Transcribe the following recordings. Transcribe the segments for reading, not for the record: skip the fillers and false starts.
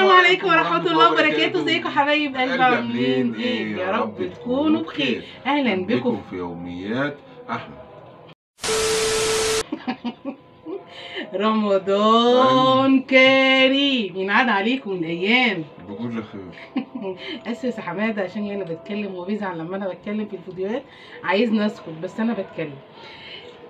السلام عليكم ورحمة الله وبركاته. ازيكم حبايب قلبي، عاملين ايه؟ يا رب تكونوا بخير. اهلا بكم في يوميات احمد. رمضان كريم، ينعاد عليكم الايام بكل خير. اسف يا حمادة عشان انا بتكلم وبيزعل لما انا بتكلم في الفيديوهات، عايزني اسكت بس انا بتكلم.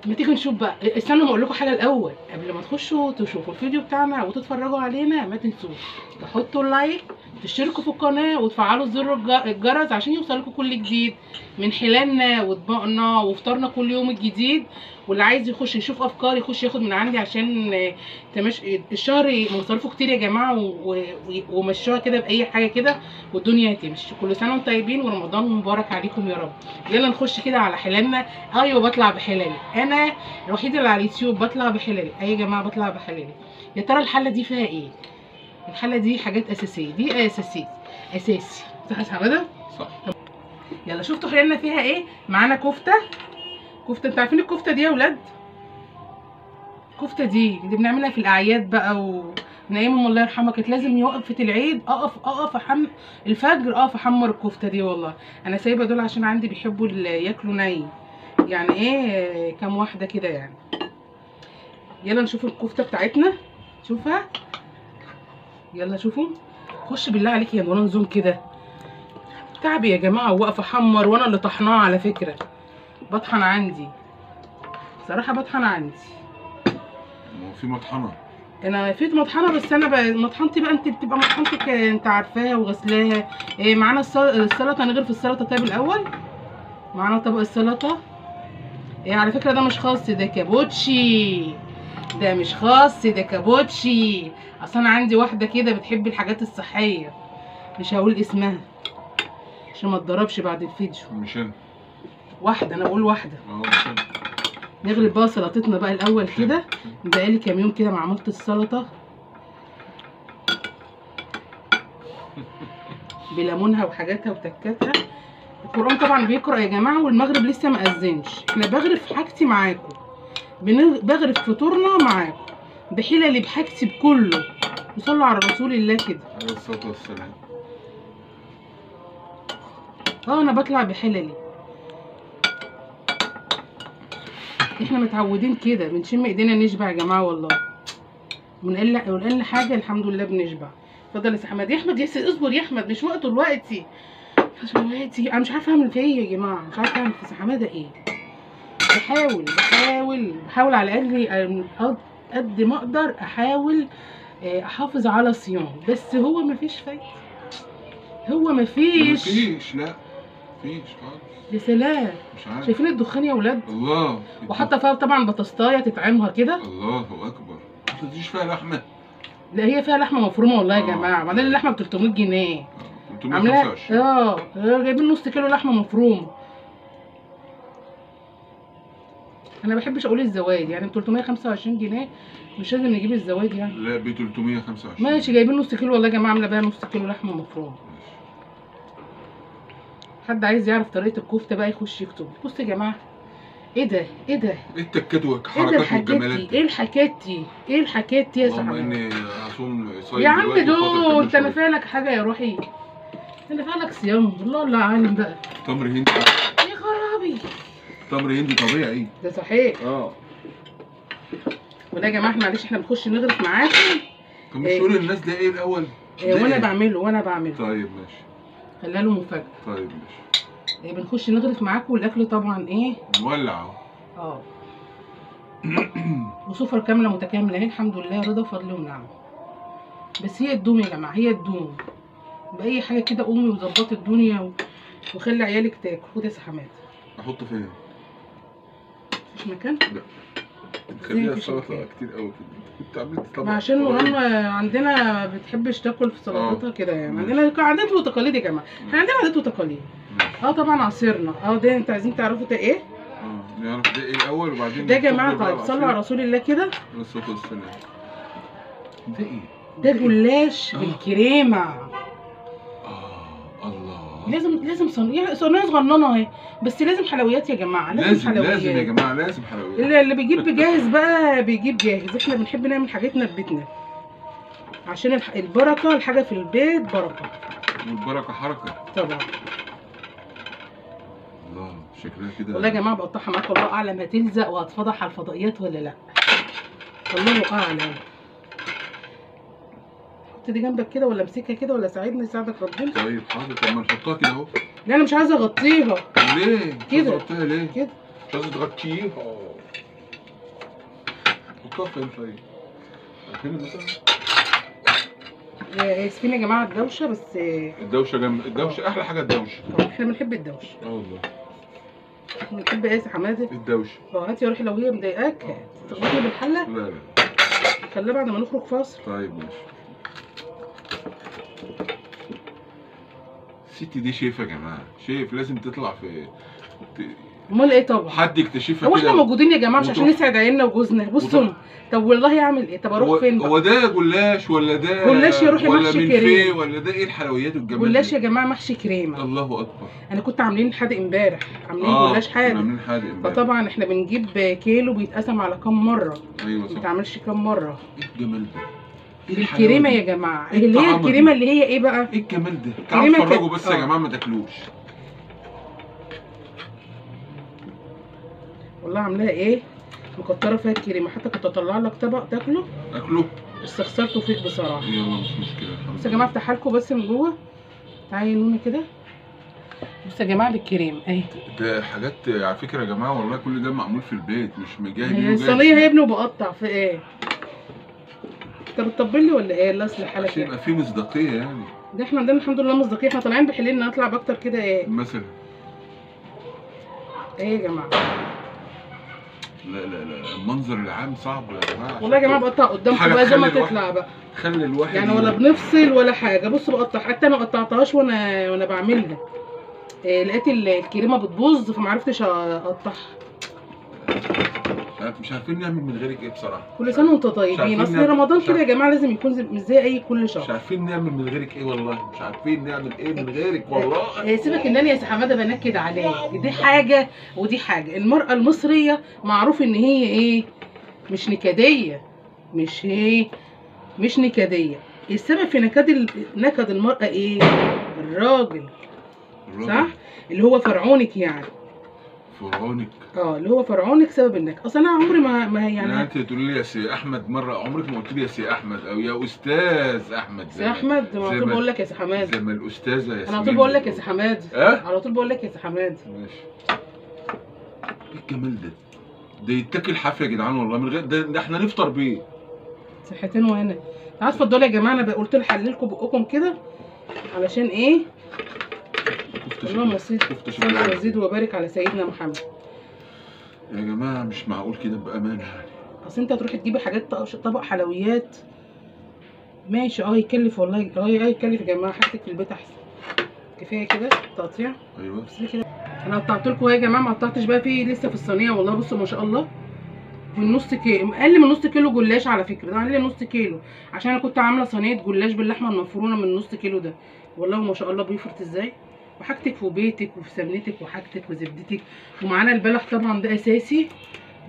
ما تيجي نشوف بقى، استنوا ما اقول لكم حاجة الاول قبل ما تخشوا تشوفوا الفيديو بتاعنا وتتفرجوا علينا. ما تنسوش تحطوا ال like، تشتركوا في القناة، وتفعلوا زر الجرس عشان يوصلكم كل جديد من حلالنا واطباقنا وفطارنا كل يوم الجديد. واللي عايز يخش يشوف افكار يخش ياخد من عندي عشان تمش الشهر مصاريفه كتير يا جماعة، ومشوها كده باي حاجة كده والدنيا هتمشي. كل سنة وانتم طيبين ورمضان مبارك عليكم يا رب. يلا نخش كده على حلالنا. ايوه بطلع بحلالي، انا الوحيدة اللي على اليوتيوب بطلع بحلالي. اي يا جماعة بطلع بحلالي. يا ترى الحلة دي فيها ايه؟ الحلة دي حاجات اساسية، دي اساسي اساسي، صح يا حمادة؟ صح. يلا شفتوا حلالنا فيها ايه؟ معانا كفته. كفته، انتوا عارفين الكفتة دي يا ولاد؟ الكفتة دي اللي بنعملها في الاعياد بقى، ومن ايام الله يرحمها كانت لازم يوقفه العيد اقف الفجر اقف احمر الكفتة دي. والله انا سايبه دول عشان عندي بيحبوا ياكلوا ني، يعني ايه كام واحدة كده يعني. يلا نشوف الكفتة بتاعتنا، شوفها يلا شوفوا. خش بالله عليك يا نوران زوم كده، تعبي يا جماعة وواقفه احمر، وانا اللي طحناها على فكرة. بطحن عندي صراحة، بطحن عندي. هو في مطحنه؟ انا في مطحنه، بس انا مطحنتي بقى، انت بتبقى مطحنتك انت عارفاها وغسلاها. إيه معانا السلطة، نغرف السلطة. طيب الاول معانا طبق السلطة. إيه على فكرة ده مش خاص، ده كابوتشي، ده مش خاص، ده كابوتشي. اصل انا عندي واحدة كده بتحب الحاجات الصحية، مش هقول اسمها عشان ما اتضربش بعد الفيديو. مش انا واحدة، انا بقول واحدة. نغلب بقى سلطتنا بقى الاول كده. بقالي كام يوم كده ما عملت السلطة بليمونها وحاجاتها وتكاتها. القران طبعا بيقرا يا جماعة، والمغرب لسه ما اذنش. احنا بغرف حاجتي معاكم، بغرف فطورنا معاكم، بحللي بحاجتي بكله. وصلوا على رسول الله كده عليه الصلاة والسلام. انا بطلع بحللي، احنا متعودين كده، بنشم ايدينا نشبع يا جماعة والله، ونقل حاجة الحمد لله بنشبع. اتفضل يا احمد. يا احمد يا اصبر يا احمد، مش وقته دلوقتي، مش دلوقتي. انا مش عارفه اعمل في ايه يا جماعة، مش عارفه اعمل في حمادة ايه. بحاول بحاول بحاول على الاقل قد ما اقدر احاول احافظ على الصيام، بس هو مفيش فايده، هو مفيش. لا مفيش خالص. يا سلام، مش عارف. شايفين الدخان يا ولاد؟ الله. وحاطه فيها طبعا بطاطسايه تطعمها كده. الله اكبر. ما تديش فيها لحمه؟ لا هي فيها لحمه مفرومه والله يا جماعة. بعدين اللحمة ب 300 جنيه. 325. جايبين نص كيلو لحمه مفرومه. انا ما بحبش اقول الزوايد، يعني ب 325 جنيه مش لازم نجيب الزوايد يعني. لا ب 325. ماشي، جايبين نص كيلو والله يا جماعة، عامله بيها نص كيلو لحمه مفرومه. حد عايز يعرف طريقه الكفتة بقى يخش يكتب. بصوا يا جماعة، ايه ده؟ ايه ده؟ ايه التكات والحركات والجمالات دي؟ ايه الحاجات دي؟ ايه الحاجات دي يا صاحبي؟ اللهم اني هصوم صايم يا عم. دول انت نافع لك حاجة يا روحي؟ انا نافع لك صيام والله، الله عالم بقى. تمر هندي يا خرابي، تمر هندي طبيعي ده صحيح. ولا يا جماعة احنا معلش احنا بنخش نغرف معاكم. طب مش تقول للناس ده ايه الاول؟ وانا بعمله، وانا بعمله. طيب ماشي، خليها له مفاجأة. طيب ماشي. إيه بنخش نغرف معاكم والاكل طبعا ايه؟ مولع اهو. وسفرة كاملة متكاملة اهي الحمد لله، رضا وفضل ونعمة. بس هي تدوم يا جماعة، هي تدوم بأي حاجة كده. قومي وظبطي الدنيا وخلي عيالك تاكل. خد يا حمادة. احطه فين؟ مفيش مكان؟ لا خليها السلطة كتير قوي كده. كنت عملت طبعا عشان نوران عندنا ما بتحبش تاكل في سلطتها كده يعني. عندنا عادات وتقاليد يا جماعة، احنا عندنا عادات وتقاليد. طبعا عصيرنا ده انتوا عايزين تعرفوا ده ايه؟ نعرف ده ايه الاول وبعدين ده يا جماعة. طيب صلوا على رسول الله كده عليه الصلاة والسلام. ده ايه؟ ده جلاش بالكريمه. الله. لازم صينية صغننه اهي، بس لازم حلويات يا جماعة، لازم حلويات. لازم يا جماعة، لازم حلويات. اللي بيجيب جاهز بقى بيجيب جاهز، احنا بنحب نعمل حاجاتنا في بيتنا. عشان البركة، الحاجة في البيت بركة، والبركة حركة طبعا. الله شكلها كده والله يا جماعة. بقطعها معاكم الله اعلم هتلزق وهتفضح على الفضائيات ولا لا، الله اعلم. حط دي جنبك كده ولا امسكها كده ولا ساعدني، يساعدك ربنا. طيب حاضر. طب ما نحطها كده اهو. لا انا مش عايزه اغطيها. ليه؟ كده تغطيها ليه؟ كده مش عايزه تغطيها. حطها فين طيب؟ هنا مثلا. اسفين يا جماعة الدوشة، بس الدوشة جنب الدوشة احلى حاجة الدوشة. احنا بنحب الدوشة. والله احنا بنحب ايه يا حمادة؟ الدوشة. هات يا روحي، لو هي مضايقاك هات. تخبطني بالحله؟ لا لا خليها بعد ما نخرج فاصل. طيب ماشي. الست دي شيف يا جماعة، شيف لازم تطلع في امال ايه طبعا، حد يكتشفها. هو احنا موجودين يا جماعة مش عشان نسعد عيالنا وجوزنا. بصوا طب والله اعمل ايه؟ طب اروح فين بقى؟ هو ده جلاش ولا ده جلاش يا روحي محشي كريمة ولا ده ايه الحلويات والجمال؟ جلاش يا جماعة محشي كريمة. الله اكبر. انا كنت عاملين حادق امبارح، عاملين جلاش حادق. عاملين حادق امبارح. فطبعا احنا بنجيب كيلو بيتقسم على كام مرة. ايوه صح. ما بيتعملش كام مرة. ايه الجمال ده؟ الكريمة يا جماعة اللي هي الكريمة اللي هي ايه بقى؟ ايه الجمال ده؟ تعالوا اتفرجوا بس يا جماعة ما تاكلوش. والله عاملاها ايه؟ مكتره فيها الكريمة، حتى كنت اطلع لك طبق تاكله. اكله؟ بس خسرته فيك بصراحة. يلا مش مشكلة الحمد لله. بس يا جماعة افتحها لكم بس من جوه. تعالي يا نونه كده. بصوا يا جماعة بالكريمه اهي. ده حاجات على فكرة يا جماعة والله كل ده معمول في البيت، مش مجهز. الصينية يا ابني وبقطع في ايه؟ انت بتطبل لي ولا ايه؟ الله يصلح حالك. عشان يبقى في مصداقية يعني. ده احنا عندنا الحمد لله مصداقية، احنا طالعين بحليلنا نطلع باكتر كده ايه؟ مثلا. ايه يا جماعة؟ لا لا لا المنظر العام صعب يا جماعة. والله يا جماعة بقطع قدامكم بقى زي ما تطلع بقى. خلي الواحد يعني ولا بنفصل ولا حاجة. بصوا بقطع، حتى ما قطعتهاش وانا بعملها. إيه لقيت الكريمة بتبوظ فما عرفتش اقطعها. مش عارفين نعمل من غيرك ايه بصراحة. كل سنة وانتم طيبين. اصل رمضان كده يا جماعة لازم يكون مش زي اي كل شهر. مش عارفين نعمل من غيرك ايه والله، مش عارفين نعمل ايه من غيرك والله. سيبك ان انا يا حمادة بنكد عليك، دي حاجة ودي حاجة. المراة المصرية معروف ان هي ايه؟ مش نكديه، مش ايه، مش نكديه. السبب في نكد المراة ايه؟ الراجل. صح؟ اللي هو فرعونك يعني. فرعونك. اللي هو فرعونك سبب النكد. اصل انا عمري ما يعني انت تقولي لي يا سي احمد مرة، عمرك ما قلت لي يا سي احمد او يا استاذ احمد. سي احمد على طول بقول لك يا سي حماد. زي ما الاستاذة ياسمين. انا على طول بقول لك يا سي حماد. على طول بقول لك يا سي حماد. ماشي. ايه الجمال ده؟ ده يتاكل حافية يا جدعان والله، من غير ده احنا نفطر بيه. صحتين وهنا. تعالوا اتفضلوا يا جماعة، انا قلت لحللكم بقكم كده علشان ايه؟ اللهم صل وزيد وبارك على سيدنا محمد. يا جماعة مش معقول كده بامانه يعني. اصل انت هتروحي تجيبي حاجات طبق حلويات ماشي، يكلف والله، يكلف يا جماعة. حاجتك في البيت احسن. كفاية كده تقطيع. ايوه بس كده انا قطعت لكم يا جماعة، ما قطعتش بقى في لسه في الصينية والله. بصوا ما شاء الله، من نص كيلو، اقل من نص كيلو جلاش على فكرة، ده اقل من نص كيلو عشان انا كنت عامله صينية جلاش باللحمه المفرومه من نص كيلو ده. والله ما شاء الله بيفرط ازاي. وحاجتك في بيتك وفي سمنتك وحاجتك وزبدتك، ومعانا البلح طبعا ده اساسي،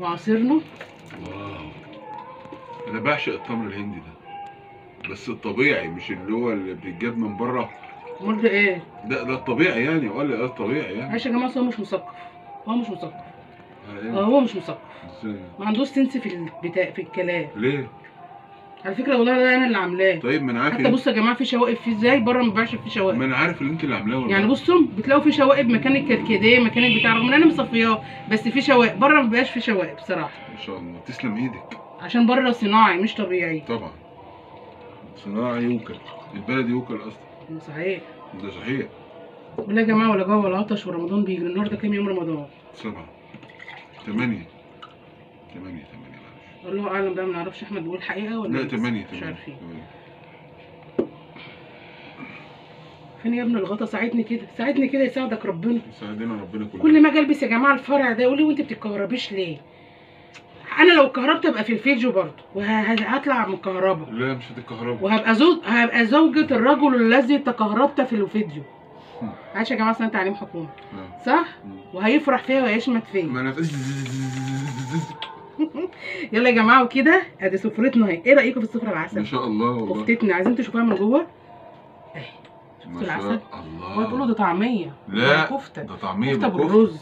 وعصيرنا. wow، انا بعشق التمر الهندي ده، بس الطبيعي مش اللي هو اللي بيتجاب من بره. امال ده ايه؟ ده الطبيعي يعني، ولا ده الطبيعي يعني؟ معلش يا جماعة، هو مش مثقف، هو مش مثقف. هو مش مثقف. ازاي؟ ما عندوش sense في البتاع في الكلام. ليه؟ على فكرة والله ده انا اللي عاملاه. طيب ما انا عارف. حتى بصوا يا جماعة في شوائب فيه ازاي بره، ما بيبيعش فيه شوائب. ما انا عارف اللي انت اللي عاملاه والله. يعني بصوا بتلاقوا في شوائب مكان الكركديه مكان البتاع، رغم ان انا مصفياه بس في شوائب بره، ما بيبقاش في شوائب بصراحة. ما شاء الله تسلم ايدك. عشان بره صناعي مش طبيعي. طبعا صناعي يوكل، البلد يوكل اصلا. صحيح ده صحيح. والله يا جماعة ولا جوع ولا عطش، ورمضان بيجري. النهارده كام يوم رمضان؟ 7 8 8 8. الله اعلم بقى، ما نعرفش احمد بيقول حقيقة ولا لا. 8 مش عارفين. فين يا ابن الغطا؟ ساعدني كده، ساعدني كده، يساعدك ربنا. يساعدنا ربنا كلنا. كل ما اجي البس يا جماعة الفرع ده يقول لي وانت بتتكهربيش ليه؟ انا لو اتكهربت ابقى في الفيديو برضه، وهطلع من الكهرباء. لا مش هتتكهربي. وهبقى هبقى زوجة الرجل الذي تكهربت في الفيديو. عايشه يا جماعة سنة تعليم حكومة. صح؟ وهيفرح فيها وهيشمت فيا. ما انا يلا يا جماعة، وكده ادي سفرتنا اهي. ايه رايكم في السفرة العسل؟ ما شاء الله والله. كفتتنا عايزين تشوفوها من جوه اهي. شفتوا العسل؟ الله. وهتقولوا ده طعميه. لا كفته، ده طعميه كفته بالرز.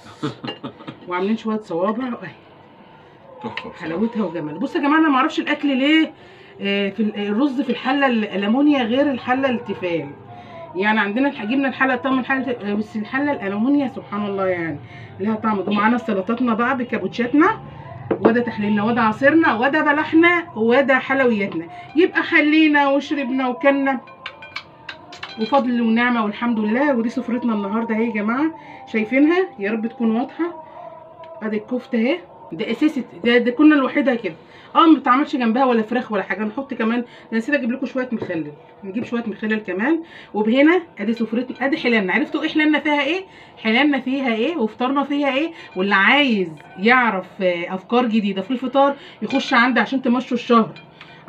وعاملين شوية صوابع اهي، تحفة حلاوتها وجمالها. بصوا يا جماعة، انا ما اعرفش الاكل ليه في الرز في الحلة الالومنيا غير الحلة التيفال. يعني عندنا جبنا الحلة طعم الحلة، بس الحلة الالومنيا سبحان الله يعني لها طعم. ومعانا سلطاتنا بقى بكابوتشاتنا، وده تحليلنا، وده عصيرنا، وده بلحنا، وده حلوياتنا. يبقى حلينا وشربنا وكلنا وفضل ونعمه والحمد لله. ودي سفرتنا النهارده اهي يا جماعة، شايفينها؟ يا رب تكون واضحة. ادي الكفتة اهي، ده اساسي، ده كنا لوحدها كده، ما بتعملش جنبها ولا فراخ ولا حاجة. نحط كمان، نسيت اجيب لكم شوية مخلل، نجيب شوية مخلل كمان. وبهنا ادي سفرتنا، ادي حلالنا. عرفتوا ايه حلالنا فيها ايه؟ حلالنا فيها ايه وفطارنا فيها ايه؟ واللي عايز يعرف افكار جديدة في الفطار يخش عندي عشان تمشوا الشهر،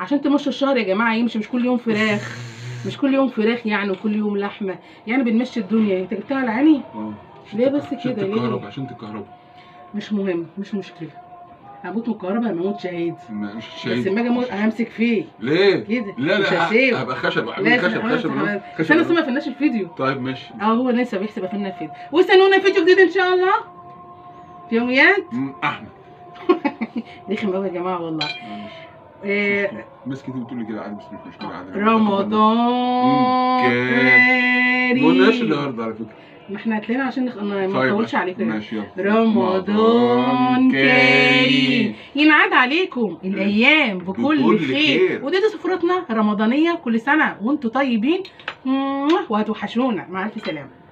عشان تمشوا الشهر يا جماعة. يمشي مش كل يوم فراخ، مش كل يوم فراخ يعني، وكل يوم لحمه يعني، بنمشي الدنيا. انت جبتها على عيني ليه بس كده؟ ليه؟ عشان الكهرباء. مش مهم، مش مشكلة، هموت من الكهرباء، ما اموتش شهيد. مش شهيد، بس لما اجي اموت همسك فيه. ليه؟ كده. لا لا، هبقى خشب، هعمل خشب خشب. استنى بس ما قفلناش الفيديو. طيب ماشي. هو لسه بيحسب قفلنا الفيديو. واستنونا فيديو جديد ان شاء الله في يوميات احمد. رخم قوي يا جماعة والله. ناس كتير بتقول لي كده عادي، بس مش مشكلة عادي. رمضان كريم. ما قلناش النهارده على فكرة، ما احنا هتلاقينا عشان ما نطولش عليكم. ماشي يلا. رمضان كريم، ينعاد عليكم الايام بكل خير. ودي سفرتنا رمضانيه، كل سنة وانتم طيبين، وهتوحشونا. مع الف سلامه.